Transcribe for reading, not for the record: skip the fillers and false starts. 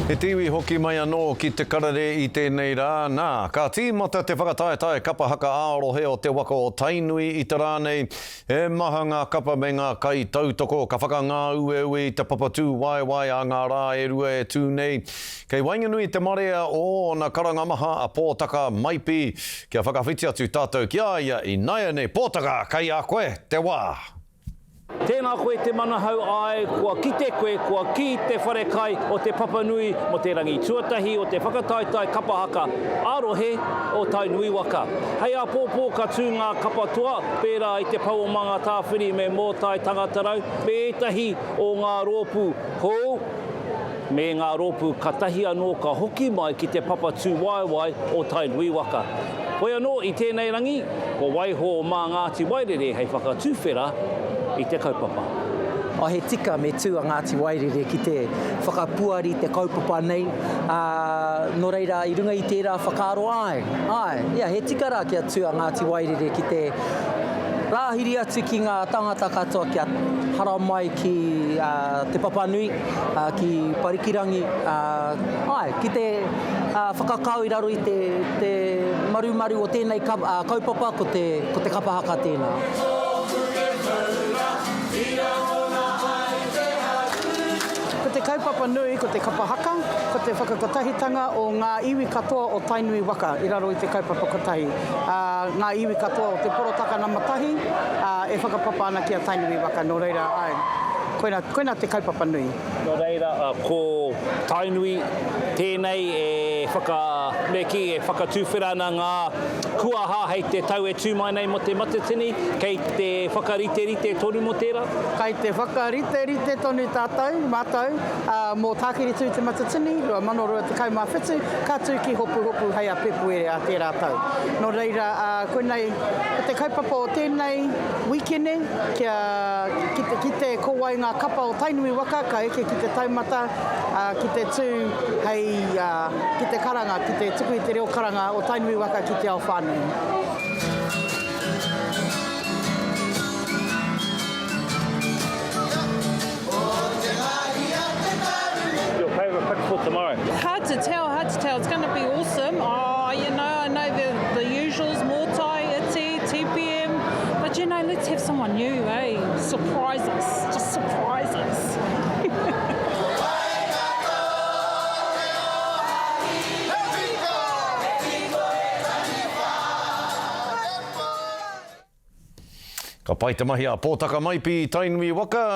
He te iwi hoki mai anō ki te karere i tēnei rā, nā, ka tīmata te whakataetae kapa haka ā-rohe o te waka o Tainui i te rā nei. He maha ngā kapa me ngā kaitautoko ka whakangāueue i te papatūwaewae a ngā rā e rua e tū nei. Kei waenganui i te marea o ōna karanga maha a Pōtaka Maipi kia whakawhiti atu tātou ki a ia ināianei. Pōtaka, kei a koe te wā! Tēnā koe te manahau āe kua kite koe kua kī te wharekai o te Papanui mo te rangi tuatahi o te whakataetae kapa haka a rohe o Tainui waka. Hei āpōpō ka tū ngā kapa toa pērā i te Pou o Mangatāwhiri me Mōtai Tangatarau me ētahi o ngā rōpū hou me ngā rōpū katahi anō ka hoki mai ki te papa tūwaewae o Tainui waka. Hoi anō i tēnei rangi, kua waiho mā Ngāti Wairere hei whakatuwhera i te kaupapa. Oh, he tika me tū a Ngāti Wairere ki te whakapuari te kaupapa nei, ā, nō reira i runga i tērā whakaaro, āe, āe, ia, he tika rā kia tū a Ngāti Wairere ki te rāhiri atu ki ngā tāngata katoa kia haramai ki Te Papanui, ki Parikirangi, āe, ki te whakakao i raro i te, te marumaru o tēnei kaupapa, ko te, ko te kapa haka tēnā. Ko te kaupapa nui ko te kapa haka, ko te whakakotahitanga o ngā iwi katoa o Tainui waka i raro i te kaupapa kotahi. Ā, ngā iwi katoa o te porotaka nama tahi, ā, e whakapapa ana ki a Tainui waka, nō reira, āe, koina, koina te kaupapa nui. Nō reira, ko Tainui tēnei e whaka, me kī, e whakatuwhera ana ngā kuaha hei te tau e tū mai nei mō Te Matatini, kei te whakariterite tonu mō tērā? Kei te whakariterite tonu tātou, mātou, mō Tākiri Tū Te Matatini 2027, ka tū ki Hopuhopu hei a Pepuere a tērā tau. Nō reira, koinei, ko te kaupapa o tēnei wīkene, kia ki te kite ko wai ngā kapa o Tainui waka ka eke ki te taumata, ā, ki te tū hei, ā, ki te karanga, ki te tuku i te reo karanga o Tainui waka ki te ao whānui. Your favourite pick for tomorrow? Hard to tell, hard to tell. It's going to be awesome. Oh, you know, I know the, the usuals, Mōtai, Iti, TPM, but you know, let's have someone new, eh? Surprise us, just surprise us. Ka pai te mahi a Pōtaka Maipi i Tainui waka.